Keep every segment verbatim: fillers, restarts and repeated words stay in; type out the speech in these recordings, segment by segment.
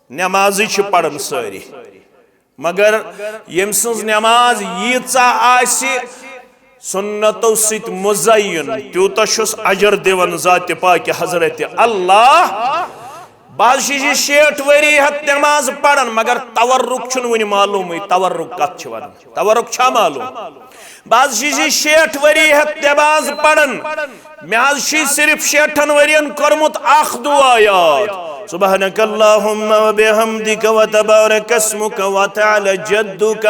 نمازٕے چھِ پران سٲری، مگر ییٚمۍ سٕنٛز نماز ییٖژاہ آسہِ سُنتو سۭتۍ مُزین، تیوٗتاہ چھُس اجر دِوان ذاتِ پاکہِ حضرت اللہ۔ بہٕ حظ چھُس یہِ شیٹھ ؤری ہٮ۪تھ نماز پران، مگر تورک چھُنہٕ وُنہِ معلومٕے۔ تورک کتھ چھِ ونان؟ تورک چھا معلوم؟ بہٕ حظ چھُس یہِ شیٹھ ؤری ہٮ۪تھ نماز پران، مےٚ حظ چھُ صرف شیٹھن ؤرین کوٚرمُت اکھ دعا یاد، سبحانک اللہم و بحمدک و تبارک اسمک و تعالی جدک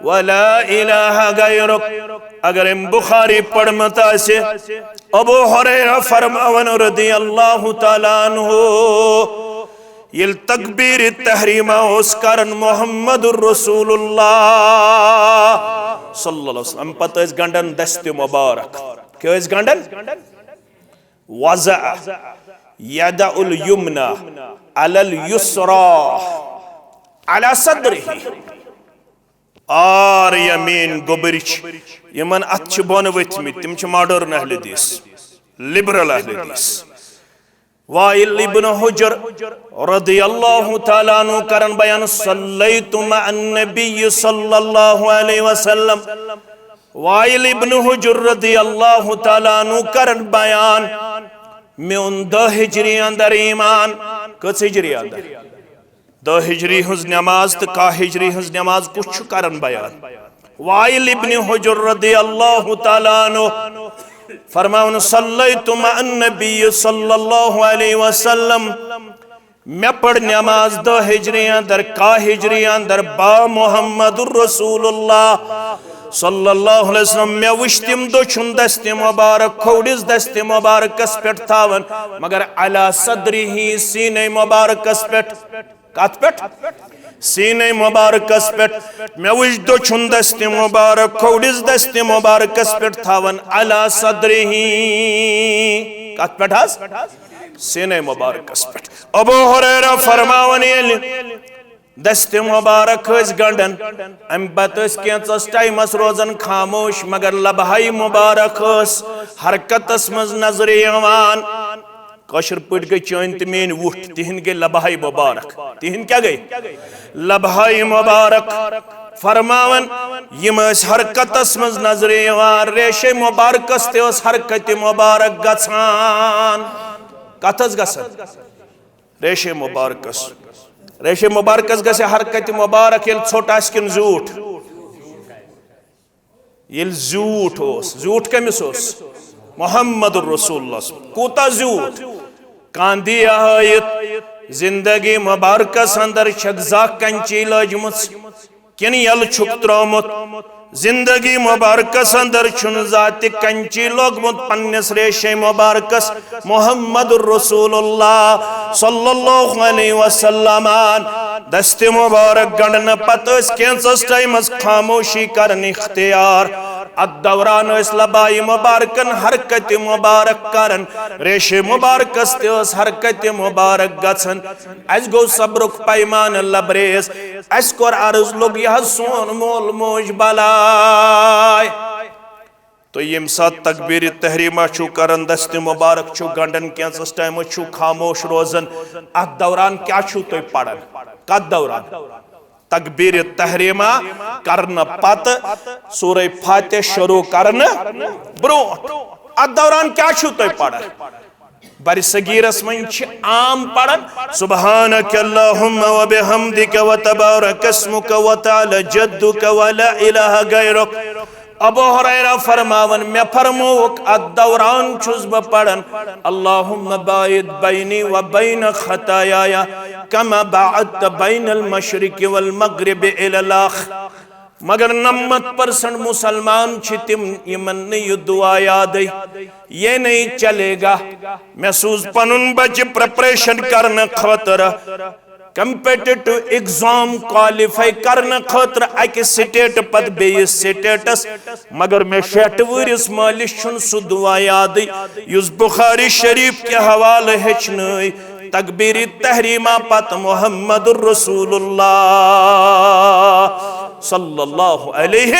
و لا الہ غیرک۔ اگر أمۍ بخاری پرمُت آسہِ، ابو ہریرہ فرماوان رضی اللہ تعالیٰ عنہ، ییٚلہِ تکبیرِ تحریمہ اوس کران محمد رسول اللہ صلی اللہ علیہ وسلم، پتہٕ ٲسۍ گنڈان دستِ مبارک۔ کیٛاہ ٲسۍ گنڈان؟ وضع یدہ الیمنی علی الیسری علی صدرہ۔ آر یا مین گوٚبرۍ چھِ، یِمن اتھٕ چھِ بۄنہٕ ؤتھمٕتۍ، تِم چھِ ماڈٲرن اہل حدیث، لبرل اہل حدیث۔ وائل ابن حجر رضی اللہ تعالیٰ عنہ کرن بیان، صلیت مع النبی صلی اللہ علیہ وسلم۔ وائل ابن حجر رضی اللہ تعالیٰ عنہ کرن بیان، میون دہ ہجری اندر ایمان۔ کٔژ ہجری اندر؟ دہ ہجری ہٕنٛز نماز تہٕ کاہ ہجری ہٕنٛز نماز کُس چھُ کران بیان؟ وائل ابن حجر رضی اللہ تعالیٰ عنہ فرماوان، صلیت مع النبی صلی اللہ علیہ وسلم، مےٚ پٔر نماز دہ ہجری اندر، کاہ ہجری اندر، با محمد رسول اللہ صلی اللہ علیہ وسلم۔ مےٚ وٕچھ تِم دٔچھُن دستِ مبارک کھووُرِس دستِ مبارکس پٮ۪ٹھ تھاوان، مگر علی صدرہ، سینے مبارکس پٮ۪ٹھ۔ کتھ پٮ۪ٹھ؟ سینے مبارکس پٮ۪ٹھ۔ مےٚ وٕچھ دٔچھُن دستِ مبارک کھووُرِس دستِ مبارکس پٮ۪ٹھ تھاوان علی صدرہ۔ کتھ پٮ۪ٹھ حظ؟ سینے مبارکس پٮ۪ٹھ۔ ابو ہریرہ فرماوان، ییٚلہِ دستِ مبارک ٲسۍ گنڈان، امہِ پتہٕ ٲسۍ کینٛژس ٹایمس روزان خاموش، مگر لبہٕ ہائے مبارک ٲس حرکتس منٛز نظرِ یِوان۔ کٲشِر پٲٹھۍ گٔے چٲنۍ تہٕ میٲنۍ وُٹھ، تِہنٛدۍ گٔے لبہٕ ہائے مبارک۔ تِہنٛدۍ کیٛاہ گٔے؟ لبہٕ ہائے مبارک۔ فرماوان، یِم ٲسۍ حرکتس منٛز نظرِ یِوان، ریشے مبارکس تہِ ٲس حرکتِ مبارک گژھان۔ کتھ ٲس گژھان؟ ریشے مبارکس۔ ریشے مبارکس گژھِ حرکتِ مبارک ییٚلہِ ژھوٚٹ آسہِ کِنہٕ زیوٗٹھ؟ ییٚلہِ زیوٗٹھ اوس۔ زیوٗٹھ کٔمِس اوس؟ محمد رسول اللہ۔ کوٗتاہ زیوٗٹھ؟ کانٛہہ دِیا ہٲیِتھ زندگی مبارکس اندر چھکھ زانٛہہ کنچی لٲجمٕژ کِنہٕ یلہٕ چھُکھ ترٛوومُت؟ زندگی مبارکس اندر چھُنہٕ زانٛہہ تہِ کنچی لوگمُت پننِس ریشے مبارکس۔ محمد رسول اللہ صلی اللہ علیہ وسلم دستِ مبارک گنڈنہٕ پتہٕ ٲسۍ کینٛژس ٹایمس خاموشی کرٕنۍ اختیار۔ اتھ دوران ٲسۍ لبہٕ ہائے مبارکن حرکتِ مبارک کران، ریشے مبارکس تہِ ٲس حرکتِ مبارک گژھان۔ اسہِ گوٚو صبرُک پیمانہٕ لبریز۔ اسہِ کوٚر عرض، لوٚگ یہِ حظ سون مول موج بلاے۔ تُہۍ ییٚمہِ ساتہٕ تکبیرِ تحریمہ چھِو کران، دستِ مبارک چھِو گنڈان، کینٛژس ٹایمس چھِو خاموش روزان، اتھ دوران کیٛاہ چھِو تُہۍ پران؟ کتھ دوران؟ تکبیرِ تحریمہ کرنہٕ پتہٕ، سورہ فاتحہ شروع کرنہٕ برونٛٹھ۔ اتھ دوران کیٛاہ چھِو تُہۍ پران؟ برِ صغیرس منٛز چھِ عام پران، سبحانک اللہم و بحمدک و تبارک اسمک و تعالی جدک و لا الہ غیرک۔ ابو ہریرہ فرماوان، مےٚ فرمووُکھ، اتھ دوران چھُس بہٕ پران، اللہم باعد بینی و بین خطایای کما باعدت بین المشرق والمغرب الی الاخر۔ مگر نَمَتھ پرسنٹ مسلمان چھِ تِم یِمن نہٕ یہِ دعا یادٕے، یہ نہیں چلے گا۔ مےٚ سوٗز پنُن بچہِ پریپریشن کرنہٕ خٲطرٕ، کمپیٹیٹو ایگزام کوالیفائی کرنہٕ خٲطرٕ اکہِ سٹیٹ پتہٕ بیٚیِس سٹیٹس، مگر مےٚ شیٹھ وُہرِس مٲلِس چھُنہٕ سُہ دعا یادٕے یُس بخاری شریف کہِ حوالہٕ ہیٚچھنٲے۔ تکبیرِ تحریمہ پتہٕ محمد رسول اللہ صلی اللہ علیہ۔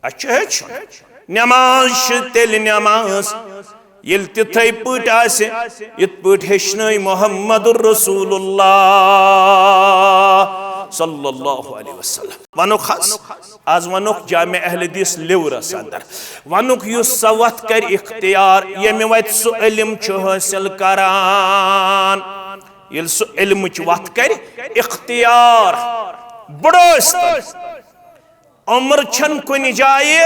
اَسہِ چھُ ہیٚچھُن۔ نماز چھِ تیٚلہِ نماز ییٚلہِ تِتھے پٲٹھۍ آسہِ، یِتھ پٲٹھۍ ہیٚچھنٲے محمد رسول اللہ صلی اللہ علیہ وسلم۔ ونُکھ حظ، از ونُکھ جامع اہل حدیث لِورس اندر، ونُکھ یُس سۄ وتھ کرِ اختیار، ییٚمہِ وتہِ سُہ علم چھُ حٲصِل کران۔ ییٚلہِ سُہ علمٕچ وتھ کرِ اختیار، بُڑٕ ٲسۍتن، عمر چھن کُنہِ جایہِ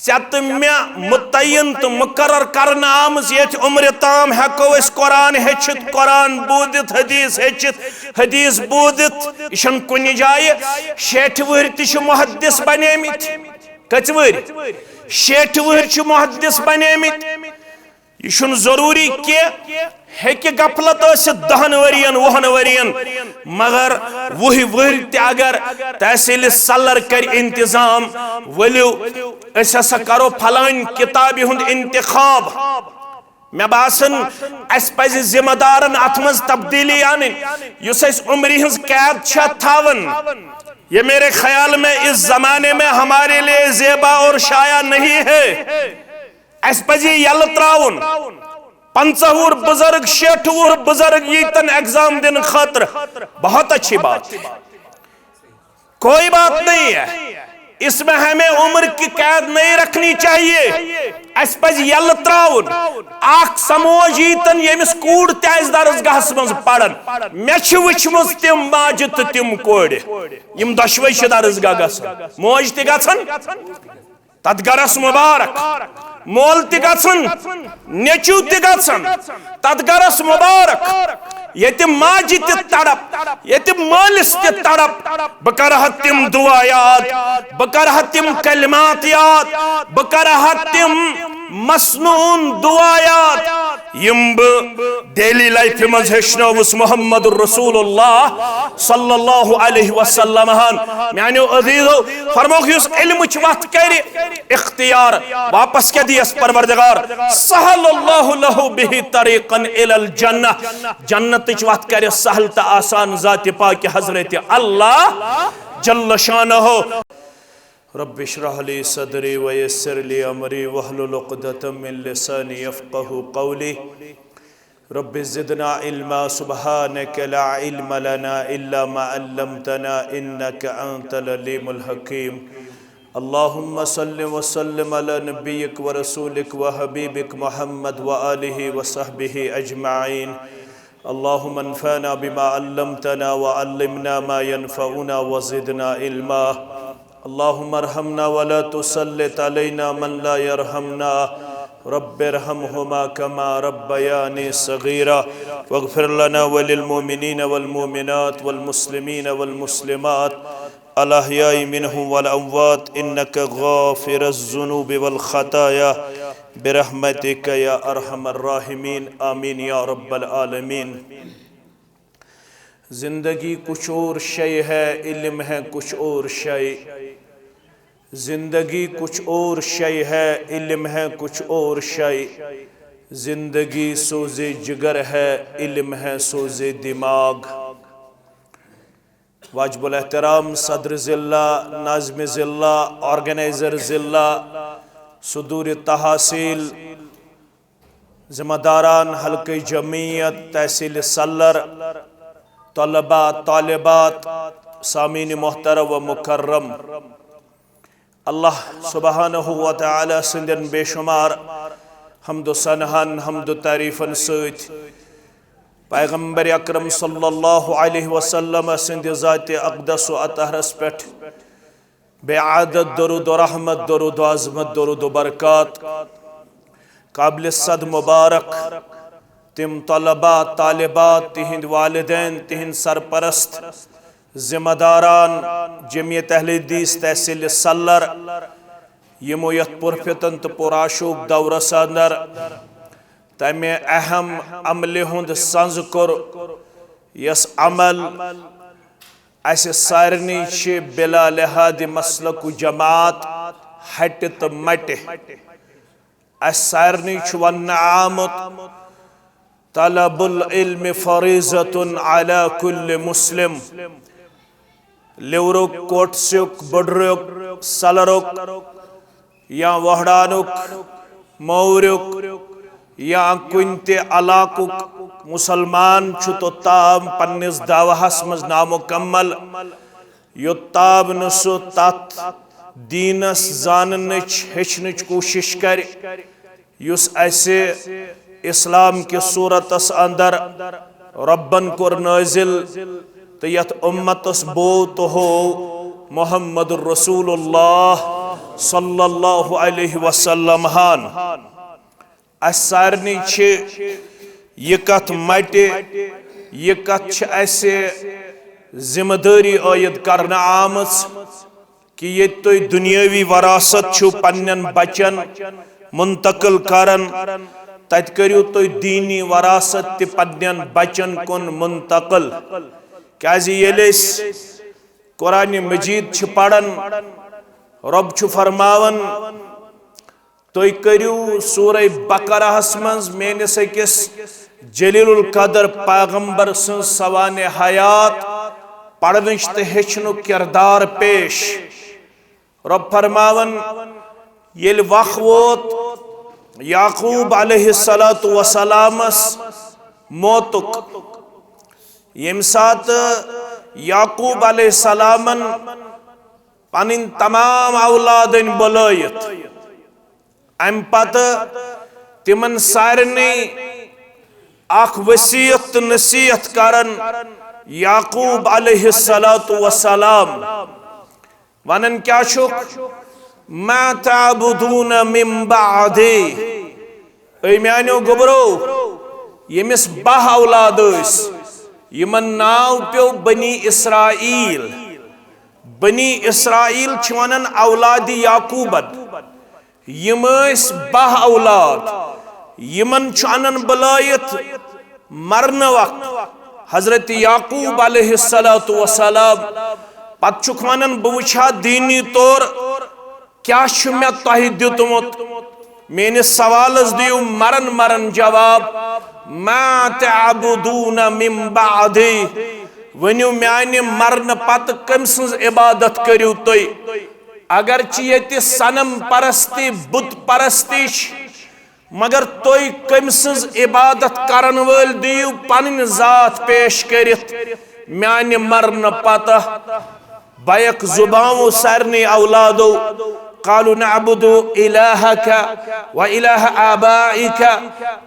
ژےٚ تہٕ مےٚ متعین تہٕ مقرر کرنہٕ آمٕژ، ییٚتہِ عمرِ تام ہٮ۪کو أسۍ قرآن ہیٚچھِتھ، قرآن بوٗزِتھ، حدیث ہیٚچھِتھ، حدیث بوٗزِتھ۔ یہِ چھنہٕ کُنہِ جایہِ۔ شیٹھِ وُہٕرۍ تہِ چھِ محدث بنیمٕتۍ۔ کٔژِ وُہٕرۍ؟ شیٹھِ وُہٕرۍ چھِ محدث بنیمٕتۍ۔ یہِ چھُنہٕ ضروٗری کینٛہہ، ہیٚکہِ غفلت ٲسِتھ دَہَن ؤرِین، وُہَن ؤرِین، مگر وُہہِ وُہٕرۍ تہِ اگر تحصیل صلر کرِ انتظام، ؤلِو أسۍ ہسا کرو فلٲنۍ کِتابہِ ہُنٛد انتخاب۔ مےٚ باسان، اسہِ پزِ ذمہ دارن اتھ منٛز تبدیلی انٕنۍ۔ یُس اسہِ عمرِ ہٕنٛز قید چھےٚ تھاوان، یہ میرے خیال میں اس زمانے میں ہمارے لیے زیبا اور شایع نہیں ہے۔ اسہِ پزِ یہِ یلہٕ تراوُن۔ پنژاہ وُہُر بُزرگ، شیٹھ وُہُر بُزرگ ییتن ایگزام دِنہٕ خٲطرٕ، بہت اچھی بات۔ کوئی بات نہیں ہے، اس میں ہمیں عمر کی قید نہیں رکھنی چاہیے۔ اسہِ پزِ یلہٕ تراوُن۔ اکھ سموج ییتن، ییٚمِس کوٗر تہِ آسہِ درسگاہس منٛز پران۔ مےٚ چھِ وٕچھمٕژ تِم ماجہِ تہٕ تِم کورِ، یِم دۄشوے چھِ درسگاہ گژھان۔ موج تہِ گژھان، تتھ گرس مبارک۔ مول تہِ گژھن، نیچو تہِ گژھن، تتھ گرس مبارک۔ ییٚتہِ ماجہِ تہِ تڑپ، ییٚتہِ مٲلِس تہِ تڑپ۔ بہٕ کرٕ ہا تِم دعا یاد، بہٕ کرٕ ہا تِم کلمات یاد، بہٕ کرٕ ہا تِم مسنون دعا یاد، یِم بہٕ ڈیلی لائفہِ منٛز ہیٚچھنٲوُس محمد رسول اللہ صلی اللہ علیہ وسلم ہن۔ میانیو عزیزو، فرموکھ، یُس علمٕچ وتھ کرِ اختیار، واپس کیا دیس پروردگار؟ سہل اللہ لہ بہ طریقا الی الجنہ، جنتٕچ وتھ کرِ سہل تہٕ آسان ذاتِ پاک حضرت اللہ جل شانہ۔ رب اشرح لي صدري ويسر لي أمري واحلل عقدة من لساني يفقهوا قولي. رب زدنا علما، سبحانك لا علم لنا إلا ما علمتنا إنك أنت العليم الحكيم. اللهم صل وسلم على نبيك ورسولك وحبيبك محمد وآله وصحبه أجمعين. اللهم انفعنا بما علمتنا وعلمنا ما ينفعنا وزدنا علما. اللهم ارحمنا ولا تسلط علينا من لا يرحمنا. رب ارحمهما كما ربياني صغيرا. واغفر لنا وللمؤمنين والمؤمنات والمسلمين والمسلمات الأحياء منهم والأموات إنك غافر الذنوب والخطايا برحمتك يا أرحم الراحمين. آمين يا رب العالمين. زندگی کچھ اور شے ہے، علم ہے کچھ اور شے۔ زندگی کچھ اور شے ہے، علم ہے کچھ اور شے۔ زندگی سوز جگر ہے، علم ہے سوز دماغ۔ واجب الاحترام صدر ضلع، ناظم ضلع، آرگنائزر ضلع، صدور تحصیل، ذمہ داران حلقہ جمعیت تحصیل سلر، طلباء، طالبات، سامعین محترم و مکرم، اللہ سبحانہ و تعالی سٕنٛدٮ۪ن بے شمار حمد و ثناہن، حمد و تعریفن سۭتۍ پیغمبر اکرم صلی اللہ علیہ وسلم سٕنٛدِ ذاتِ اقدس و اطہرس پٮ۪ٹھ بے عدد درود و رحمت، درود و عظمت، درود و برکات۔ قابل صد مبارک تِم طلباء، طالبات، تِہنٛدۍ والدین، تِہنٛدۍ سرپرست، ذمہ داران جمعیت اہل حدیث تحصیل سلر، یِمو یتھ پرفتن تہٕ پرآشوب دورس اندر تمہِ اہم عملہِ ہُنٛد سنز کوٚر، یس عمل اسہِ سارنٕے چھِ بلا لحاظ مسلک و جماعت، ہٹہِ تہٕ مٹہِ۔ اسہِ سارنٕے چھُ وننہٕ آمُت، طلب العلم فریضة على كل مسلم۔ لیورُک، کوٹسُک، بڈرُک، سلرُک یا وہڑانُک، موریُک، یا کُنہِ تہِ علاقُک مُسلمان چھُ توٚتام پننِس دعوہس منٛز نامُکمل، یوٚتام نہٕ سُہ تتھ دیٖنس زاننٕچ، ہیٚچھنٕچ کوٗشش کرِ، یُس اسہِ اسلام کِس صورتس اندر رۄبن کوٚر نٲزِل تہٕ یتھ اُمتس بوو تہٕ ہوو محمد رسول اللہ صلی اللہ علیہ وسلم ہن۔ اسہِ سارنٕے چھِ یہِ کتھ مٹہِ، یہِ کتھ چھِ اسہِ ذمہٕ دٲری عٲید کرنہٕ آمٕژ کہِ ییٚتہِ تُہۍ دُنیٲوی وراثت چھِو پننٮ۪ن بچن منتقل کران، تتہِ کٔرِو تُہۍ دیٖنی وراثت تہِ پننٮ۪ن بچن کُن منتقل۔ کیازِ ییٚلہِ أسۍ قرآن مجید چھِ پران، رۄب چھُ فرماوان، تُہۍ کٔرِو سورہ بقرہس منٛز میٲنِس أکِس جلیل القدر پیغمبر سٕنٛز سوانح حیات پرنٕچ تہٕ ہیٚچھنُک کردار پیش۔ رۄب فرماوان، ییٚلہِ وق ووت یعقوب علیہ الصلوۃ والسلامس موتُک، ییٚمہِ ساتہٕ یعقوب علیہ السلامن پنٕنۍ تمام اولادن بُلٲیِتھ، امہِ پتہٕ تِمن سارنٕے اکھ وصیت تہٕ نصیحت کران یعقوب علیہ الصلوۃ والسلام۔ ونان کیٛاہ چھُکھ؟ "ما تعبدون من بعدی"، اے میانیو گوٚبرو، ییٚمِس باہ اولاد ٲسۍ، یِمن ناو پیوٚو بنی اسرائیل۔ بنی اسرائیل چھِ ونان اولاد یعقوبن۔ یِم ٲسۍ باہ اولاد، یِمن چھُ انان بُلٲیِتھ مرنہٕ وقت حضرت یعقوب علیہ الصلوۃ والسلام۔ پتہٕ چھُکھ ونان، بہٕ وٕچھِ ہا دیٖنی طور کیٛاہ چھُ مےٚ تۄہہِ دیُتمُت؟ میٲنِس سوالس دِیِو مرن مرن جواب۔ "ما تعبدون من بعدی"، ؤنِو، میانہِ مرنہٕ پتہٕ کٔمۍ سٕنٛز عبادت کٔرِو تُہۍ؟ اگرچہِ ییٚتہِ صنم پرستی، بت پرستی چھِ، مگر تُہۍ کٔمۍ سٕنٛز عبادت کرن وٲلۍ دِیِو پنٕنۍ ذات پیش کٔرِتھ میانہِ مرنہٕ پتہٕ؟ بیک زبانو سارنٕے اولادو، "قالوا نعبد إلهك وإله آبائك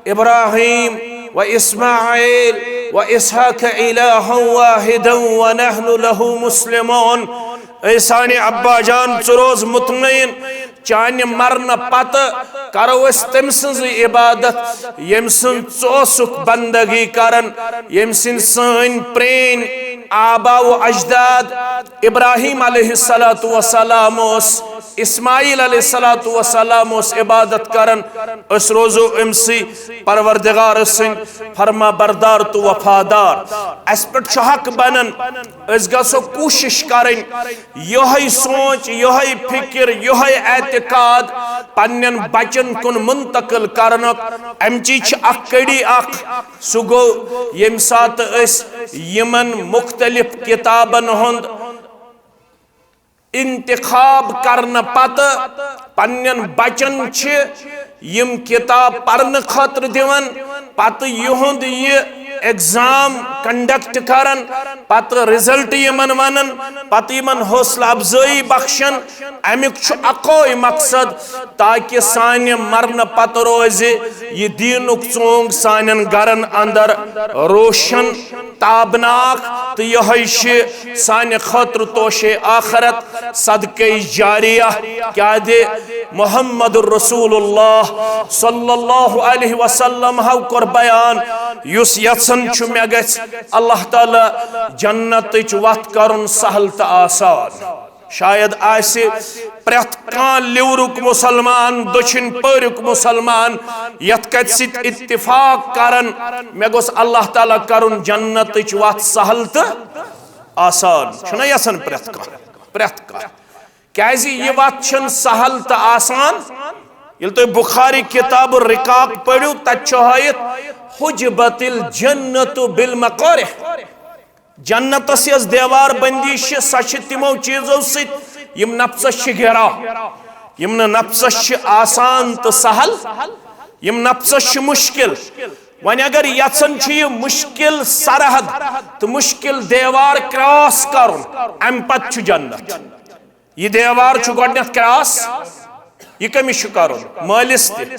إبراهيم وإسماعيل وإسحاق إلها واحدا ونحن له مسلمون"۔ اے سانہِ ابا جان، ژٕ روز مطمئن، چانہِ مرنہٕ پتہٕ کرو أسۍ تٔمۍ سٕنٛزٕے عبادت، ییٚمۍ سٕنٛز ژٕ اوسُکھ بندگی کران، ییٚمۍ سٕنٛدۍ سٲنۍ پرٛٲنۍ آبا و اجداد ابراہیم علیہ الصلوۃ والسلام اوس، اسماعیل علیہ الصلوۃ والسلام اوس عبادت کران۔ أسۍ روزو أمۍ سٕے پروردگار سٕنٛدۍ فرما بردار تہٕ وفادار۔ اَسہِ پٮ۪ٹھ چھُ حق بنان، أسۍ گژھو کوٗشش کرٕنۍ یِہوٚے سونٛچ، یِہوٚے فکر، یِہوٚے اعتقاد پننٮ۪ن بچن کُن منتقل کرنُک۔ امچی چھِ اکھ کڑی اکھ، سُہ گوٚو ییٚمہِ ساتہٕ أسۍ یِمن مختلف کتابن ہُنٛد انتخاب کرنہٕ پتہٕ پننٮ۪ن بچن چھِ یِم کتاب پرنہٕ خٲطرٕ دِوان، پتہٕ یِہُنٛد یہِ exam conduct کران، پتہٕ result یِمن ونان، پتہٕ یِمن حوصلہٕ افزٲیی بخشان۔ امیُک چھُ اکوے مقصد، تاکہ سانہِ مرنہٕ پتہٕ روزِ یہِ دیٖنُک ژونگ سانٮ۪ن گرن اندر روشن، تابناک، تہٕ یِہوٚے چھِ سانہِ خٲطرٕ توشے آخرت، صدقے جاریہ۔ کیٛاہ دِ؟ محمد رسول اللہ صلی اللہ علیہ وسلم ہو کوٚر بیان، یُس یژھان چھُ مےٚ گژھِ اللہ تعالیٰ جنتٕچ وتھ کرُن سہل تہٕ آسان۔ شاید آسہِ پرٛٮ۪تھ کانٛہہ لیورُک مُسلمان، دٔچھِنۍ پٲریُک مُسلمان یتھ کتھِ سۭتۍ اتفاق کران، مےٚ گوٚژھ اللہ تعالیٰ کرُن جنتٕچ وتھ سہل تہٕ آسان۔ چھُنہ یژھان پرٛٮ۪تھ کانٛہہ؟ پرٛٮ۪تھ کانٛہہ۔ کیازِ یہِ وتھ چھَنہٕ سہل تہٕ آسان۔ ییٚلہِ تُہۍ بخاری کتاب الرقاق پٔرِو، تتہِ چھُ ہٲیِتھ، "حجبت الجنت بالمکارہ"۔ جنتس یۄس دیوار بندی چھِ، سۄ چھِ تِمو چیٖزو سۭتۍ یِم نفسس چھِ گھیراو، یِم نہٕ نفسس چھِ آسان تہٕ سہل۔ یِم نفسس چھِ مُشکِل۔ وۄنۍ اگر یژھان چھِ یہِ مُشکِل سرحد تہٕ مُشکِل دیوار کراس کرُن، امہِ پتہٕ چھُ جنت۔ یہِ دیوار چھُ گۄڈٕنیتھ کراس۔ یہِ کٔمِس چھُ کرُن؟ مٲلِس تہِ،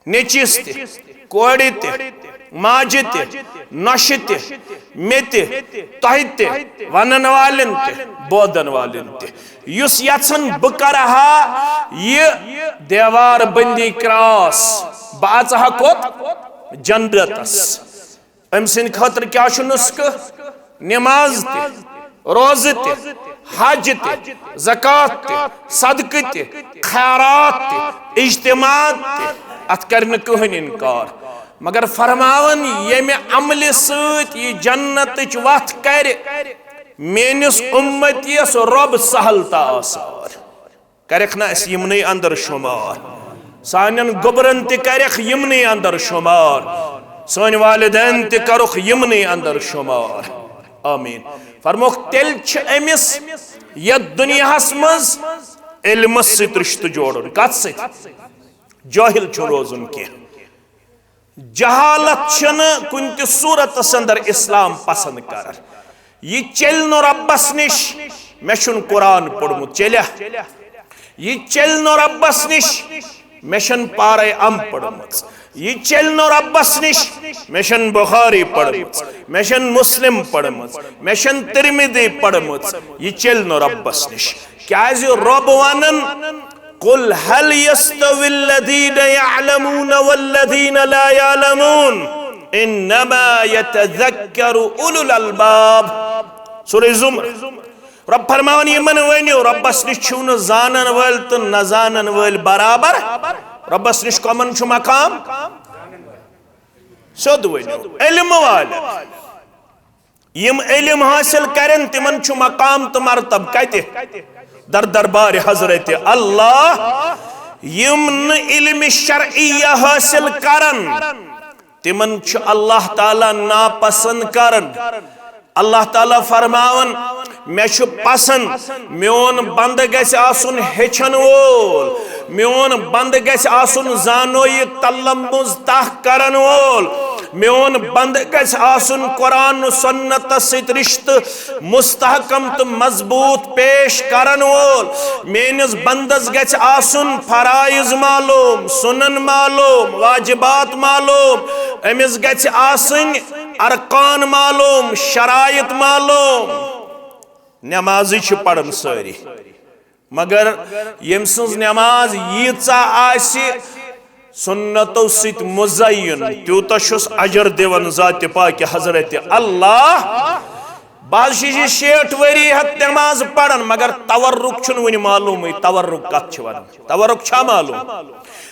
نیٚچِس تہِ، کورِ تہِ، ماجہِ تہِ، نۄشہِ تہِ، مےٚ تہِ، تۄہہِ تہِ، ونن والٮ۪ن تہِ، بوزن والٮ۪ن تہِ۔ یُس یژھان بہٕ کرٕ ہا یہِ دیوار بندی کراس، بہٕ اژٕ ہا کوٚت؟ جنتس۔ أمۍ سٕنٛدِ خٲطرٕ کیٛاہ چھُ نُسخہٕ؟ نماز تہِ، روزٕ تہِ، حج تہِ، زکوٰۃ تہِ، صدقہٕ تہِ، خیرات تہِ، اجتماع تہِ۔ اتھ کرِ نہٕ کٕہٕنۍ انکار۔ مگر فرماوان، ییٚمہِ عملہِ سۭتۍ یہِ جنتٕچ وتھ کرِ، میٲنِس اُمتیَس رۄب سہل تہٕ آسان۔ کرکھ نہ اسہِ یِمنٕے اندر شمار؟ سانٮ۪ن گوٚبرن تہِ کرکھ یِمنٕے اندر شمار، سٲنۍ والدین تہِ کرُکھ یِمنٕے اندر شمار۔ آمین۔ فرموکھ، تیٚلہِ چھِ أمِس یتھ دُنیاہس منٛز علمس سۭتۍ رشتہٕ جوڑُن۔ کتھ سۭتۍ؟ جٲہل چھُ روزُن کینٛہہ۔ جہالت چھنہٕ کُنہِ تہِ صورتس اندر اسلام پسند کران۔ یہِ چلہِ نہٕ رۄبس نِش، مےٚ چھُنہٕ قرآن پوٚرمُت، چلیا؟ یہِ چلہِ نہٕ رۄبس نِش، مےٚ چھَنہٕ پارے ام پٔرمٕژ۔ یہِ چلہِ نہٕ رۄبس نِش، مےٚ چھَنہٕ بخاری پٔرمٕژ، مےٚ چھَنہٕ مسلم پٔرمٕژ، مےٚ چھَنہٕ ترمذی پٔرمٕژ۔ یہِ چلہِ نہٕ رۄبس نِش۔ کیازِ؟ رۄب ونان، قل هل يستوي الذين يعلمون والذين لا يعلمون إنما يتذكر أولو الألباب۔ سورہ زمر۔ رۄب فرماوان، یِمن ؤنِو، رۄبس نِش چھِو نہٕ زانن وٲلۍ تہٕ نہ زانن وٲلۍ برابر۔ رۄبس نِش کۄمن چھُ مقام؟ سیوٚد ؤنِو، علم والٮ۪ن۔ یِم علم حٲصِل کرن، تِمن چھُ مقام تہٕ مرتب کتہِ؟ در دربارِ حضرت اللہ۔ یِم نہٕ علم شرعیہ حٲصِل کرن، تِمن چھُ اللہ تعالیٰ ناپسند کران۔ اللہ تعالیٰ فرماوان، مےٚ چھُ پسند میون بندٕ گژھِ آسُن ہیٚچھن وول، میون بندٕ گژھِ آسُن زانویہِ تلمُز تحقیق کرن وول، میون بندٕ گژھِ آسُن قرآن و سنتس سۭتۍ رشتہٕ مستحکم تہٕ مضبوط پیش کرن وول۔ میٲنِس بندس گژھِ آسُن فرائض معلوم، سنن معلوم، واجبات معلوم۔ أمِس گژھِ آسٕنۍ ارکان معلوم، شرائط معلوم۔ نمازٕے چھِ پران سٲری، مگر ییٚمۍ سٕنٛز نماز ییٖژاہ آسہِ سُنتو سۭتۍ مزین، تیوٗتاہ چھُس اجر دِوان ذاتِ پاکہِ حضرت اللہ۔ بعض چھِ یہِ شیٹھ ؤری ہٮ۪تھ نماز پران، مگر تورک چھُنہٕ وُنہِ معلومٕے، تورک کتھ چھِ ونان؟ تورک چھا معلوم؟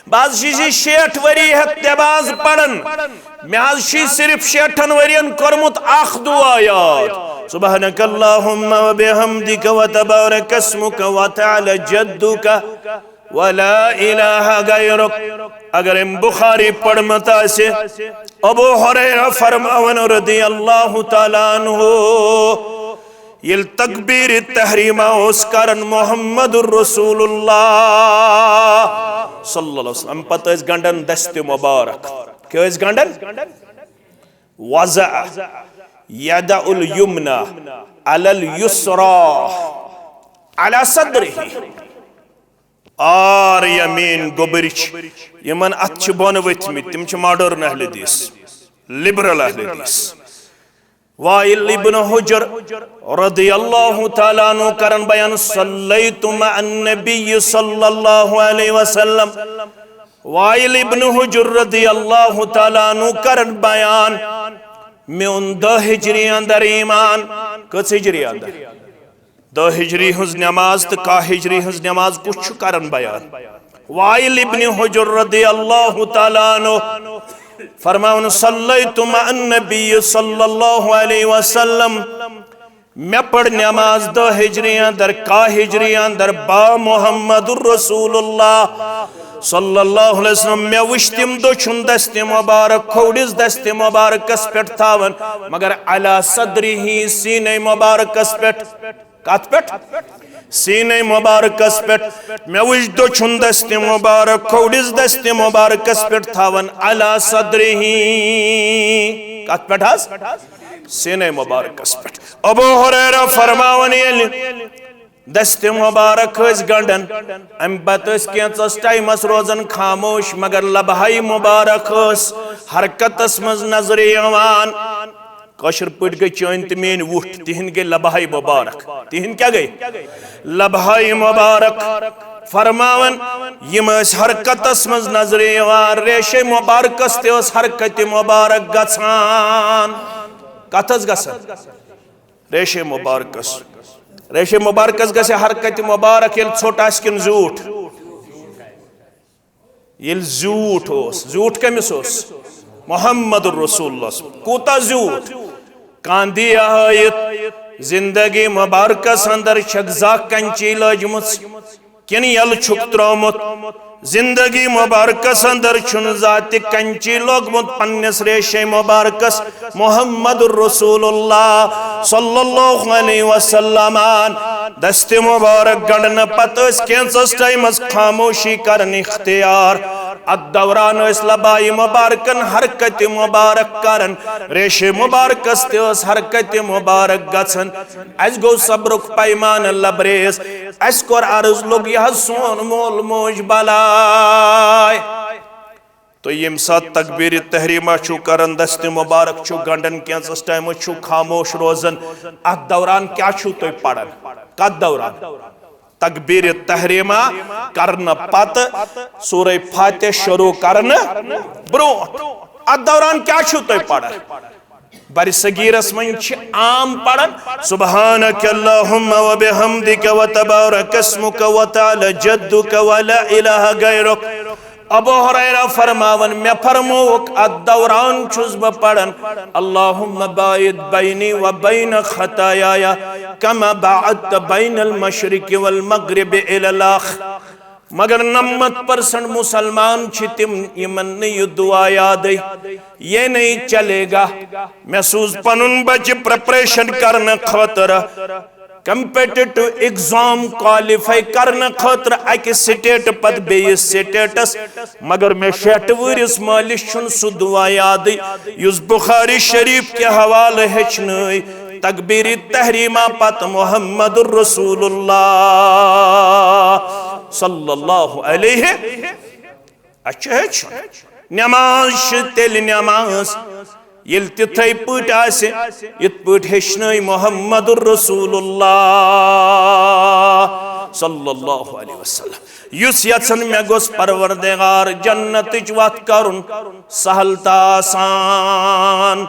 بعض چھِ یہِ شیٹھ ؤری ہٮ۪تھ نماز پران، مےٚ حظ چھُ صرف شیٹھن ؤرین کوٚرمُت اکھ دعا یاد، سبحانک اللہم و بحمدک و تبارک اسمک و تعالی جدک و لا الہ غیرک۔ اگر أمۍ بخاری پرمُت آسہِ، ابو ہریرہ فرماوان رضی اللہ تعالیٰ عنہ، ییٚلہِ تکبیر تحریمہ اوس کران محمد رسول اللہ صلی اللہ علیہ وسلم، پتہٕ ٲسۍ گنڈان دستِ مبارک۔ کیٛاہ ٲسۍ گنڈان؟ وضع يده اليمنى على اليسرى على صدره۔ آر یا مین گوٚبرۍ چھِ، یِمن اتھٕ چھِ بۄن ؤتھمٕتۍ، تِم چھِ ماڈرن اہل حدیث، لبرل اہل حدیث۔ وائل ابن حجر رضی اللہ تعالیٰ عنہ کرن بیان، صلیت مع النبی صلی اللہ علیہ وسلم۔ وائل ابن حجر رضی اللہ تعالیٰ عنہ کرن بیان، میون دہ ہجری اندر ایمان۔ کٔژ ہجری اندر؟ دہ ہجری ہٕنٛز نماز تہٕ کاہ ہجری ہٕنٛز نماز کُس چھُ کران بیان؟ وائل ابن حجر رضی اللہ تعالیٰ عنہ فرماوان، صلیت مع النبی صلی اللہ علیہ وسلم، مےٚ پٔر نماز دہ ہجری اندر، کاہ ہجری اندر با محمد رسول اللہ صلی اللہ علیہ وسلم۔ مےٚ وٕچھ تِم دٔچھُن دستِ مبارک کھووُرِس دستِ مبارکس پٮ۪ٹھ تھاوان، مگر علی صدرہ، سینے مبارکس پٮ۪ٹھ۔ کتھ پٮ۪ٹھ؟ سینے مبارکس پٮ۪ٹھ۔ مےٚ وٕچھ دٔچھُن دستِ مبارک کھووُرِس دستِ مبارکس پٮ۪ٹھ تھاوان، علی صدرہ، کتھ پٮ۪ٹھ حظ؟ سینے مبارکس پٮ۪ٹھ۔ ابو ہریرہ فرماوان، ییٚلہِ دستِ مبارک ٲسۍ گنڈان، امہِ پتہٕ ٲسۍ کینٛژس ٹایمس روزان خاموش، مگر لبہٕ ہاے مبارک ٲس حرکتس منٛز نظرِ یِوان۔ کٲشِر پٲٹھۍ گٔے چٲنۍ تہٕ میٲنۍ وُٹھ، تِہنٛدۍ گٔے لبہٕ ہاے مبارک۔ تِہنٛدۍ کیٛاہ گٔے؟ لبہٕ ہاے مبارک۔ فرماوان، یِم ٲسۍ حرکتس منٛز نظرِ یِوان، ریشے مبارکس تہِ ٲس حرکتِ مبارک گژھان۔ کتھ ٲس گژھان؟ ریشے مبارکس۔ ریشے مبارکس گژھِ حرکتِ مبارک ییٚلہِ ژھوٚٹ آسہِ کِنہٕ زیوٗٹھ؟ ییٚلہِ زیوٗٹھ اوس۔ زیوٗٹھ کٔمِس اوس؟ محمد رسول اللہ۔ کوٗتاہ زیوٗٹھ؟ کاندھی ہٲیِتھ زندگی مبارکس اندر چھکھ زانٛہہ کنچی لٲجمٕژ؟ کِنہٕ یَلہٕ چھُکھ ترٛوومُت؟ زندگی مبارکس اندر چھُنہٕ زانٛہہ تہِ کنچی لوگمُت پننِس ریشے مبارکس۔ محمد رسول اللہ صلی اللہ علیہ وسلمن دستِ مبارک گنڈنہٕ پتہٕ ٲسۍ کینٛژس ٹایمس خاموشی کرٕنۍ اختیار۔ اتھ دوران ٲسۍ لبہٕ ہاے مبارکن حرکتِ مبارک کران، ریشے مبارکس تہِ ٲس حرکتِ مبارک گژھان۔ اسہِ گوٚو صبرُک پیمانہٕ لبریز۔ اسہِ کوٚر عرض، لوٚگ یہِ حظ سون مول موج بلاے۔ تُہۍ ییٚمہِ ساتہٕ تکبیرِ تحریمہ چھِو کران، دستِ مبارک چھِو گنڈان، کینٛژس ٹایمس چھِو خاموش روزان، اتھ دوران کیٛاہ چھِو تُہۍ پران؟ کتھ دوران؟ تکبیرِ تحریمہ کرنہٕ پتہٕ سورہ فاتحہ شروع کرنہٕ برونٛٹھ۔ اتھ دوران کیٛاہ چھِو تُہۍ پران؟ برِ صغیرس منٛز چھِ عام پران، سبحانک اللہم و بحمدک و تبارک اسمک و تعالی جدک و لا الہ غیرک۔ ابو ہریرہ فرماوان، مےٚ فرمووُکھ، اتھ دوران چھُس بہٕ پران، اللہم باعد بینی و بین خطایای کما باعدت بین المشرق والمغرب الی الاخر۔ مگر نمتھ پرسنٹ مسلمان چھِ تِم یِمن نہٕ یہِ دعا یادٕے، یہ نہیں چلے گا۔ مےٚ سوٗز پنُن بچہِ پریپریشن کرنہٕ خٲطرٕ، کمپیٹیٹو ایگزام کوالیفائی کرنہٕ خٲطرٕ اکہِ سٹیٹ پتہٕ بیٚیِس سٹیٹس، مگر مےٚ شیٹھ وُہرِس مٲلِس چھُنہٕ سُہ دعا یادٕے یُس بخاری شریف کہِ حوالہٕ ہیٚچھنٲے۔ تکبیرِ تحریمہ پتہٕ محمد رسول اللہ صلی اللہ علیہ۔ اَسہِ چھُ ہیٚچھُن۔ نماز چھِ تیٚلہِ نماز، ییٚلہِ تِتھَے پٲٹھۍ آسہِ، یِتھ پٲٹھۍ ہیٚچھنٲے محمد رسول اللہ صلی اللہ علیہ وسلم۔ یُس یژھن مےٚ گوٚژھ پروردگار جنتٕچ وَتھ کرُن، سہل تہٕ آسان۔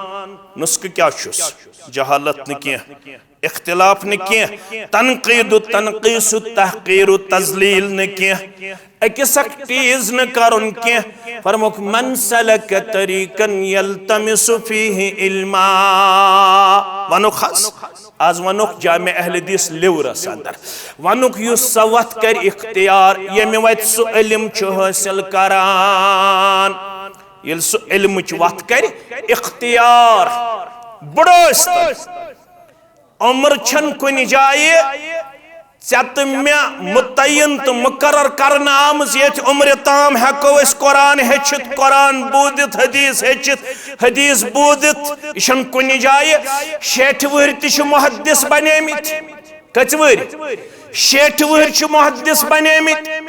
نسخہٕ کیٛاہ چھُس؟ جہالت نہٕ کینٛہہ، اختلاف نہٕ کینٛہہ، تنقید و تنقیص و تحقیر و تذلیل نہٕ کینٛہہ، أکِس اکھ ٹیٖز نہٕ کرُن کینٛہہ۔ فرموکھ، "من سلک طریقا یلتمس فیہ علما"۔ ونُکھ حظ، از ونُکھ جامع اہل حدیث لیورس اندر، ونُکھ یُس سۄ وتھ کرِ اختیار، ییٚمہِ وتہِ سُہ علم چھُ حٲصِل کران۔ ییٚلہِ سُہ علمٕچ وتھ کرِ اختیار، بُڈٕ ٲسۍتن، عمر چھَنہٕ کُنہِ جایہِ ژےٚ تہٕ مےٚ متعین تہٕ مقرر کرنہٕ آمٕژ، ییٚتہِ عمرِ تام ہٮ۪کو أسۍ قرآن ہیٚچھِتھ، قرآن بوٗزِتھ، حدیث ہیٚچھِتھ، حدیث بوٗزِتھ۔ یہِ چھَنہٕ کُنہِ جایہِ۔ شیٹھِ وُہٕرۍ تہِ چھِ محدث بنیمٕتۍ۔ کٔژِ وُہٕرۍ؟ شیٹھِ وُہٕرۍ چھِ محدث بنیمٕتۍ۔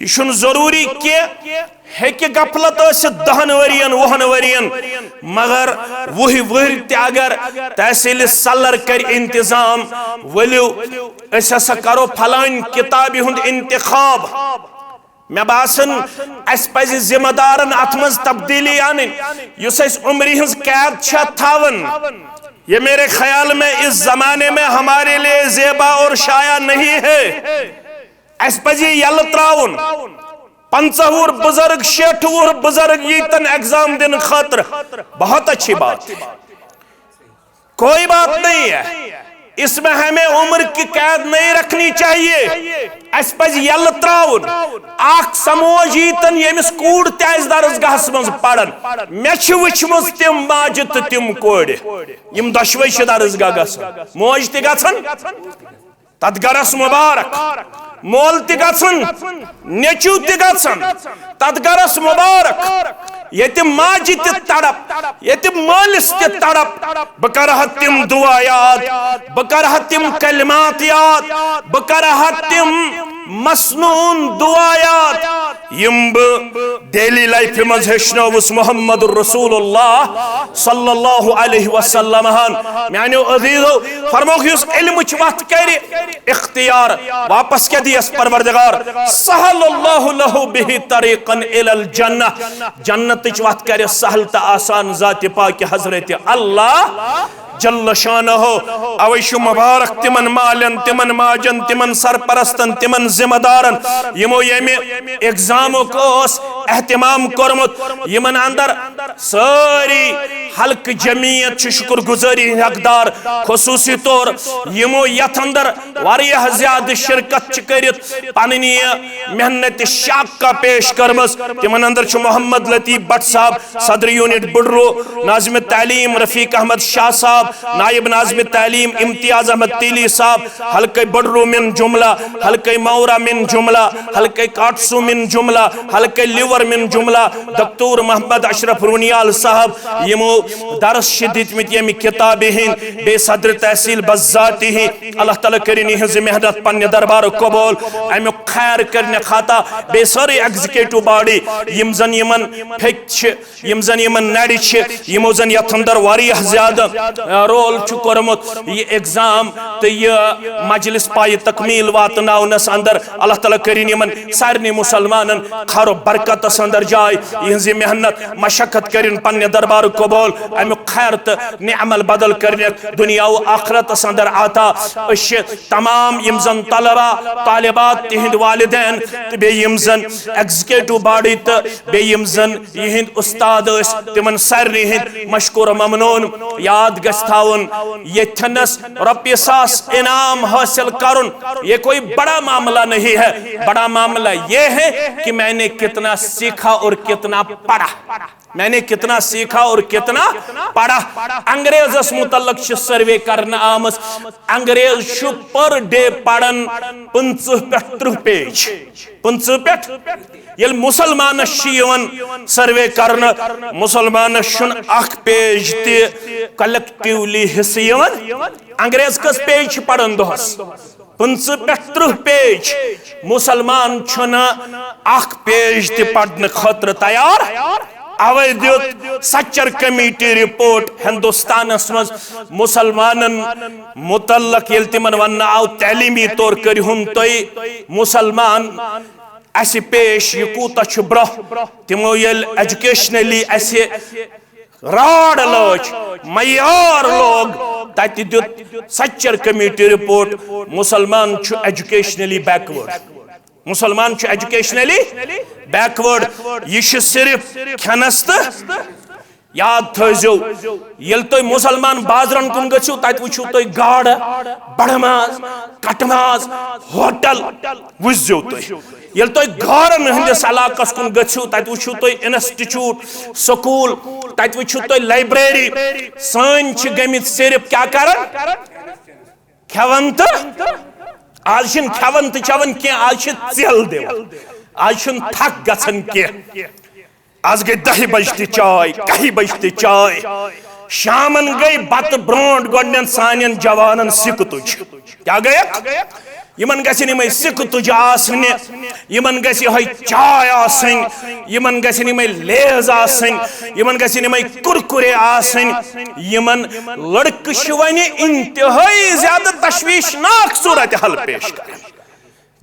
یہِ چھُنہٕ ضروٗری کینٛہہ، ہیٚکہِ غفلت ٲسِتھ دَہَن ؤرِین، وُہَن ؤرِین، مگر وُہہِ وُہٕرۍ تہِ اگر تحصیٖلہِ سَلَر کَرِ انتظام، ؤلِو أسۍ ہسا کَرو فلٲنۍ کِتابہِ ہُنٛد انتخاب۔ مےٚ باسان، اَسہِ پَزِ ذمہ دارن اَتھ منٛز تبدیٖلی اَنٕنۍ۔ یُس اَسہِ عمرِ ہٕنٛز قید چھےٚ تھاوان، یہ میرے خیال میں اس زمانے میں ہمارے لیے زیبا اور شایع نہیں ہے۔ اَسہِ پَزِ یہِ یَلہٕ ترٛاوُن۔ پنٛژاہ وُہُر بُزرگ، شیٹھ وُہُر بُزرگ ییٖتن ایگزام دِنہٕ خٲطرٕ، بہت اچھی بات۔ کوئی بات نہیں ہے۔ اس میں ہمیں عمر کی قید نہیں رکھنی چاہیے۔ اسہِ پزِ یلہٕ تراوُن۔ اکھ سموج ییتن ییٚمِس کوٗر تہِ آسہِ درسگاہس منٛز پران۔ مےٚ چھِ وٕچھمٕژ تِم ماجہِ تہٕ تِم کورِ، یِم دۄشوے چھِ درسگاہ گژھان۔ موج تہِ گژھان تتھ گرس مبارک، مول تہِ گژھان، نیٚچو تہِ گژھان تتھ گرس مبارک۔ ییٚتہِ ماجہِ تہِ تڑپ، ییٚتہِ مٲلِس تہِ تڑپ، بہٕ کرٕ ہا تِم دعا یاد، بہٕ کرٕ ہا تِم کلمات یاد، بہٕ کرٕ ہا تِم مسنون دعا یاد، یِم بہٕ ڈیلی لائفہِ منٛز ہیٚچھنٲوُس محمد رسول اللہ صلی اللہ علیہ وسلم ہن۔ میانیو عزیزو، فرموکھ، یُس علمٕچ وتھ کرِ اختیار، واپس کیا دیس پروردگار؟ سہل اللہ لہ بہ طریقا الی الجنہ۔ جنتٕچ وتھ کرِ سہل تہٕ آسان ذاتِ پاکِ حضرت اللہ جل شانہ۔ اوے چھُ مبارک تِمن مالٮ۪ن، تِمن ماجن، تِمن سرپرستن، تِمن ذمہ دارن، یِمو ییٚمہِ ایگزامُک اوس اہتمام کوٚرمُت، یِمن اندر سٲری حلقہٕ جمعیت چھِ شکر گزٲری ہٕنٛدۍ حقدار، خصوصی طور یِمو یتھ اندر واریاہ زیادٕ شرکت چھِ کٔرِتھ، پنٕنۍ یہِ محنت شاقہ پیش کٔرمٕژ۔ تِمن اندر چھُ محمد لطیف بٹ صاحب، صدر یونٹ بڈرو، ناظم تعلیم رفیق احمد شاہ صاحب، نائب ناظم تعلیم امتیاز احمد تیلی صاحب، حلقہ بڈرو من جملہ، حلقہ مورا من جملہ، حلقہ کاٹسو من جملہ، حلقہ لیور من جملہ، دکتور محمد اشرف رونیال صاحب، یِمو درس چھِ دِتمٕتۍ ییٚمہِ کتابہِ ہٕنٛدۍ، بیٚیہِ صدر تحصیل بذاتی۔ اللہ تعالیٰ کٔرِن یِہٕنٛز محنت پننہِ دربارُک قبول۔ امیُک خیر کٔرنہٕ خطا بیٚیہِ سٲرٕے ایگزیکٹو باڈی، یِم زن یِمن پھیٚکۍ چھِ، یِم زن یِمن نرِ چھِ، یِمو زن یتھ اندر واریاہ زیادٕ، آ، رول چھُ کوٚرمُت۔ یہِ ایگزام تہٕ یہِ مجلس پایہِ تکمیل واتناونس اندر اللہ تعالیٰ کٔرِن یِمن سارنٕے مسلمانن خیر و برکتس اندر جاے۔ یِہٕنٛز یہِ محنت مشقت کٔرِن پننہِ دربارُک قبول۔ امیُک خیر تہٕ نعمل بدل کٔرنکھ دنیا و آخرتس اندر عطا۔ أسۍ چھِ تمام یِم زن طلبہ، طالبات، تِہنٛدۍ والدین تہٕ بیٚیہِ یِم زن ایگزیکٹو باڈی تہٕ بیٚیہِ یِم زن یِہنٛدۍ استاد ٲسۍ، تِمن سارنٕے ہٕنٛدۍ مشکور و ممنون۔ یاد گژھِ تھاوُن، ییٚتھٮ۪نس رۄپیہِ ساس انعام حٲصِل کرُن، یہ کوئی بڑا معاملہ نہیں ہے۔ بڑا معاملہ یہ ہے کہ میں نے کتنا سیکھا اور کتنا پڑھا۔ میں نے کتنا سیکھا اور کتنا پڑھا۔ انگریزس متعلق چھِ سروے کرنہٕ آمٕژ۔ انگریز چھُ پر ڈے پران پٕنٛژٕہ پٮ۪ٹھ ترٕٛہ پیج۔ پٕنٛژٕہ پٮ۪ٹھ۔ ییٚلہِ مسلمانس چھِ یِوان سروے کرنہٕ، مسلمانس چھُنہٕ اکھ پیج تہِ کلیکٹیولی حصہٕ یِوان۔ انگریز کٔژ پیج چھِ پران دۄہس؟ پٕنٛژٕہ پٮ۪ٹھ ترٕٛہ پیج۔ مسلمان چھُنہٕ اکھ پیج تہِ پرنہٕ خٲطرٕ تیار۔ اوے دیُت سچر کمیٹی رپورٹ ہندوستانس منٛز مسلمانن متعلق، ییٚلہِ تِمن وننہٕ آو تعلیمی طور کٔرِہُن تُہۍ مسلمان، اسہِ پیش، یہِ کوٗتاہ چھُ برٛونٛہہ۔ تِمو ییٚلہِ ایجوکیشنلی اسہِ راڑ لٲج، معیار لوگ، تتہِ دیُت سچر کمیٹی رپورٹ، مسلمان چھُ ایجوکیشنلی بیکورڈ۔ مسلمان چھُ ایجوکیشنلی بیکورڈ۔ یہِ چھُ صرف کھٮ۪نس تہٕ، یاد تھٲیزیو، ییٚلہِ تُہۍ مسلمان بازرن کُن گٔژھِو، تتہِ وٕچھِو تُہۍ گاڈٕ، بڑٕ ماز، کٹہٕ ماز، ہوٹل وٕچھزیو تُہۍ۔ ییٚلہِ تُہۍ گارن ہٕنٛدِس علاقس کُن گٔژھِو، تتہِ وٕچھِو تُہۍ انسٹیچوٹ، سکوٗل، تتہِ وٕچھِو تُہۍ لائبریری۔ سٲنۍ چھِ گٔمٕتۍ صرف کیٛاہ کران؟ کھٮ۪وان تہٕ۔ آز چھِنہٕ کھٮ۪وان تہٕ چٮ۪وان کینٛہہ، آز چھِ ژیل دِوان، آز چھُنہٕ تھکھ گژھان کینٛہہ۔ آز گٔے دَہہِ بجہِ تہِ چاے، کَہہِ بجہِ تہِ چاے۔ شامن گٔے بتہٕ برونٛٹھ گۄڈٕنٮ۪تھ سانٮ۪ن جوانن سِکہٕ تُج۔ کیٛاہ گٔیکھ؟ یِمن گژھن یِمے سِکہٕ تُجہِ آسنہِ، یِمن گژھِ یِہوٚے چاے آسٕنۍ، یِمن گژھن یِمے لیز آسٕنۍ، یِمن گژھن یِمے کُرکُرے آسٕنۍ۔ یِمن لڑکہٕ چھِ وۄنۍ انتہٲئی زیادٕ تشویشناک صورتحال پیش کران۔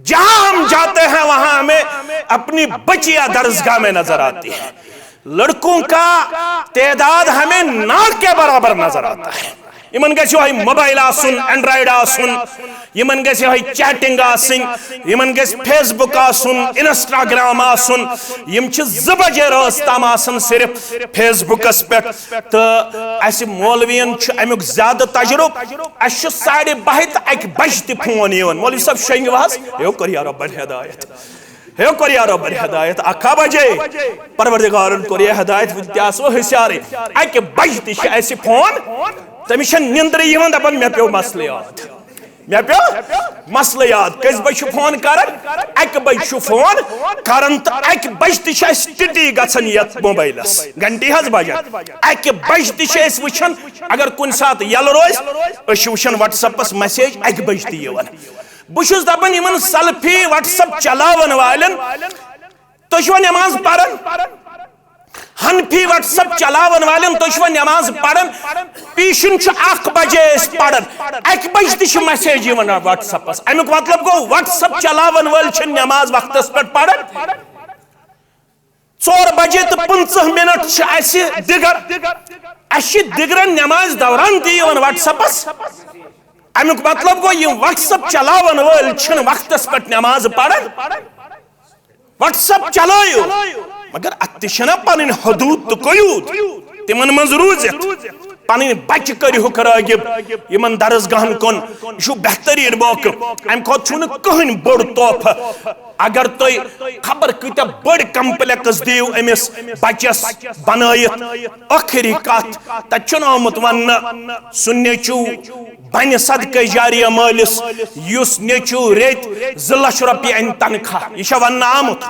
جہاں ہم جاتے ہیں، وہاں ہمیں اپنی بچیاں درسگاہ میں نظر آتی ہیں۔ لڑکوں کا تعداد ہمیں نہ کے برابر نظر آتا ہے۔ یِمن گژھِ یِہوٚے موبایل آسُن، اینڈرایڈ آسُن، یِمن گژھِ یِہوٚے چیٹنگ آسٕنۍ، یِمن گژھِ فیس بُک آسُن، انسٹاگرام آسُن۔ یِم چھِ زٕ بجے رٲژ تام آسان صرف فیس بُکس پٮ۪ٹھ۔ تہٕ اسہِ مولوین چھُ امیُک زیادٕ تجرُبہٕ۔ اسہِ چھُ ساڑِ باہہِ تہٕ اکہِ بجہِ تہِ فون یِوان، "مولوی صٲب، شۄنٛگِو حظ؟" ہے، کوٚر یا رۄبن ہدایت۔ ہے، کوٚر یا رۄبن ہدایت۔ اکھا بجے پروردگارن کوٚر یہِ ہدایت، وٕنہِ تہِ آسو ہوشیارٕے۔ اکہِ بجہِ تہِ چھِ اسہِ فون، تٔمِس چھےٚ نِندرٕے یِوان، دپان، "مےٚ پیوٚو مسلہٕ یاد، مےٚ پیوٚو مسلہٕ یاد۔" کٔژِ بجہِ چھُ فون کران؟ اکہِ بجہِ چھُ فون کران، تہٕ اکہِ بجہِ تہِ چھِ اسہِ ٹِٹی گژھان یتھ موبایلس، گھنٹی حظ بجان۔ اکہِ بجہِ تہِ چھِ أسۍ وٕچھان، اگر کُنہِ ساتہٕ یلہٕ روزِ، أسۍ چھِ وٕچھان WhatsApp-س مسیج اکہِ بجہِ تہِ یِوان۔ بہٕ چھُس دپان، یِمن سلفی WhatsApp چلاون والٮ۪ن، تُہۍ چھِوا نماز پران؟ حنفی WhatsApp چلاون والٮ۪ن، تُہۍ چھِوا نماز پران؟ پیشن چھُ اکھ بجے أسۍ پران، اکہِ بجہِ تہِ چھِ مسیج یِوان WhatsApp-س۔ امیُک مطلب گوٚو، WhatsApp چلاون وٲلۍ چھِ نماز وقتس پٮ۪ٹھ پران۔ ژور بجے تہٕ پٕنٛژٕہ منٹ چھِ اسہِ دِگر، اسہِ چھِ دِگرن نماز دوران تہِ یِوان WhatsApp-س۔ امیُک مطلب گوٚو، یِم WhatsApp چلاون وٲلۍ چھِنہٕ وقتس پٮ۪ٹھ نماز پران۔ WhatsApp چلٲیِو، مگر اتھ تہِ چھِنہ پنٕنۍ حدوٗد تہٕ قیوٗد، تِمن منٛز روٗزِتھ پنٕنۍ بچہِ کٔرِہُکھ رٲغب یِمن درسگاہن کُن۔ یہِ چھُ بہتریٖن موقعہٕ، امہِ کھۄتہٕ چھُنہٕ کٕہٕنۍ بوٚڑ تحفہٕ۔ اگر تُہۍ خبر کۭتیاہ بٔڑۍ کمپلیکس دِیِو أمِس بچس بنٲیِتھ، ٲخری کتھ، تتہِ چھُنہٕ آمُت وننہٕ، سُہ نیٚچوٗ بنہِ صدقہ جاریہ مٲلِس، یُس نیٚچوٗ ریٚتۍ زٕ لچھ رۄپیہِ انہِ تنخواہ۔ یہِ چھا وننہٕ آمُت؟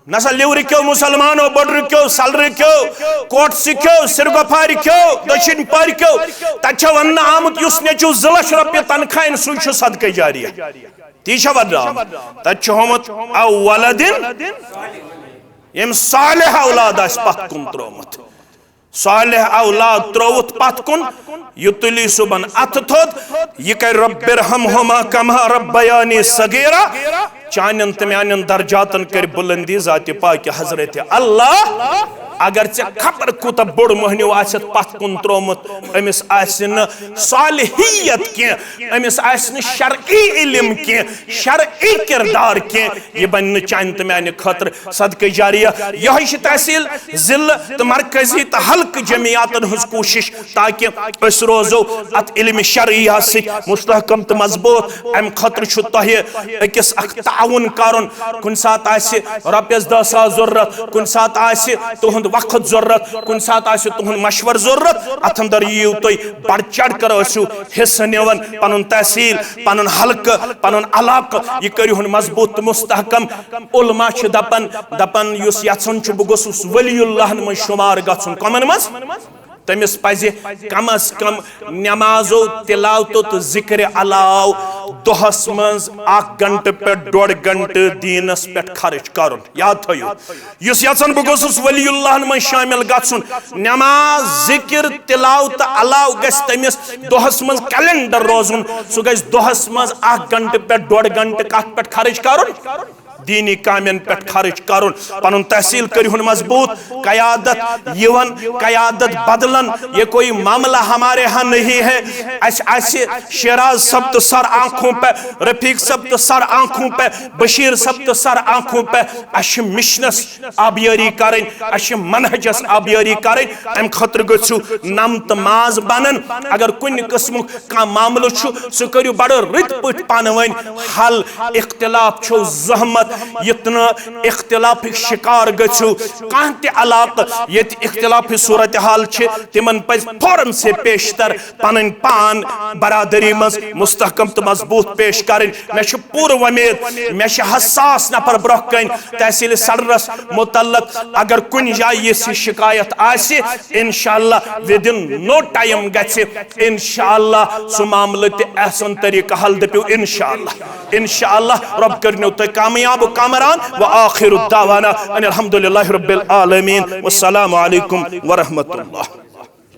نسا لِورٕ کیو مسلمانو، بٔڈرٕ کیو، سلرٕ کیو، کوٹسہٕ کیو، سِرگۄفارِ کیو، دٔچھِنۍ پارِ کیو، تتہِ چھا وننہٕ آمُت، یُس نیٚچوٗ زٕ لچھ رۄپیہِ تنخواہ انہِ، سُے چھُ صدقہ جاریہ؟ تی چھا وننہٕ آمُت؟ تتہِ چھُ ہومُت، او ولدن، ییٚمۍ صالح اولاد آسہِ پتھ کُن ترٛوومُت۔ صالح اولاد ترٛووُتھ پتھ کُن، یہِ تُلی صُبحن اتھٕ تھوٚد، یہِ کرِ، "رب ارحمہما کما ربیانی صغیرا"۔ چانٮ۪ن تہٕ میانٮ۪ن درجاتن کرِ بُلندی ذاتِ پاکہِ حضرت اللہ۔ اگر ژےٚ خبر کوٗتاہ بوٚڑ مٔہنیو آسٮ۪تھ پتھ کُن ترٛوومُت، أمِس آسہِ نہٕ صالحیت کینٛہہ، أمِس آسہِ نہٕ شرعی علم کینٛہہ، شرعی کردار کینٛہہ، یہِ بنہِ نہٕ چانہِ تہٕ میانہِ خٲطرٕ صدقہ جاریہ۔ یہے چھِ تحصیل، ضلع تہٕ مرکزی تہٕ حلقہٕ جمعیاتن ہٕنٛز کوٗشش، تاکہ أسۍ روزو اتھ علم شرعیہ سۭتۍ مستحکم تہٕ مضبوط۔ امہِ خٲطرٕ چھُ تۄہہِ أکِس اکھ تعاون کرُن۔ کُنہِ ساتہٕ آسہِ رۄپیس دہ ساس ضرورت، کُنہِ ساتہٕ آسہِ تُہُنٛد وقت ضرورت، کُنہِ ساتہٕ آسہِ تُہُنٛد مشورٕ ضرورت، اتھ اندر یِیِو تُہۍ بڑھ چڑھ کر، ٲسِو حصہٕ نِوان، پنُن تحصیل، پنُن حلقہٕ، پنُن علاقہٕ، یہِ کٔرِہُن مضبوط تہٕ مستحکم۔ علماء چھِ دپان، دپان، یُس یژھان چھُ بہٕ گوٚژھُس ولی اللہن منٛز شمار گژھُن، کمن منٛز؟ تٔمِس پزِ کم از کم نمازو، تلاوتو تہٕ ذکرِ علاوٕ دۄہس منٛز اکھ گنٹہٕ پٮ۪ٹھ ڈۄڈ گنٹہٕ دیٖنس پٮ۪ٹھ خرٕچ کرُن۔ یاد تھٲیِو، یُس یژھان بہٕ گوٚژھُس ولی اللہن منٛز شٲمِل گژھُن، نماز، ذکر، تلاوت علاوٕ گژھِ تٔمِس دۄہس منٛز کیلنڈر روزُن۔ سُہ گژھِ دۄہس منٛز اکھ گنٹہٕ پٮ۪ٹھ ڈۄڈ گنٹہٕ کتھ پٮ۪ٹھ خرٕچ کرُن؟ دینی کامٮ۪ن پٮ۪ٹھ خرٕچ کرُن۔ پنُن تحصیل کٔرِہُن مضبوط، قیادت یِوان، قیادت بدلن، یہ کوئی معاملہ ہمارے ہاں نہیں ہے۔ اسہِ آسہِ شیراز صٲب تہٕ سر آنکھوں پہ، رفیق صٲب تہٕ سر آنکھوں پہ، بشیر صٲب تہٕ سر آنکھوں پہ۔ اسہِ چھِ مشنس آبیٲری کرٕنۍ، اسہِ چھِ منہجس آبیٲری کرٕنۍ۔ امہِ خٲطرٕ گٔژھِو نم تہٕ ماز بنن۔ اگر کُنہِ قٕسمُک کانٛہہ معاملہٕ چھُ، سُہ کٔرِو بڑٕ رٕتۍ پٲٹھۍ پانہٕ ؤنۍ حل۔ اختلاف چھُو زحمت، یُتھ نہٕ اختلافٕکۍ شکار گٔژھِو۔ کانٛہہ تہِ علاقہٕ ییٚتہِ اختلافی صورتحال چھِ، تِمن پزِ فوراً سے پیشتر پنٕنۍ پان برادری منٛز مستحکم تہٕ مضبوط پیش کرٕنۍ۔ مےٚ چھِ پوٗرٕ وۄمید، مےٚ چھِ حساس نفر برونٛہہ کنہِ تحصیل سڑرس متعلق۔ اگر کُنہِ جایہِ یِژھ شکایت آسہِ، انشاءاللہ within no time گژھِ انشاءاللہ سُہ معاملہٕ تہِ احسن طریقہٕ حل۔ دٔپِو انشاءاللہ، انشاءاللہ رب کٔرنو تُہۍ کامیاب و کامران۔ و آخر دعوانا ان الحمدللہ رب العالمین۔ والسلام علیکم ورحمۃ اللہ۔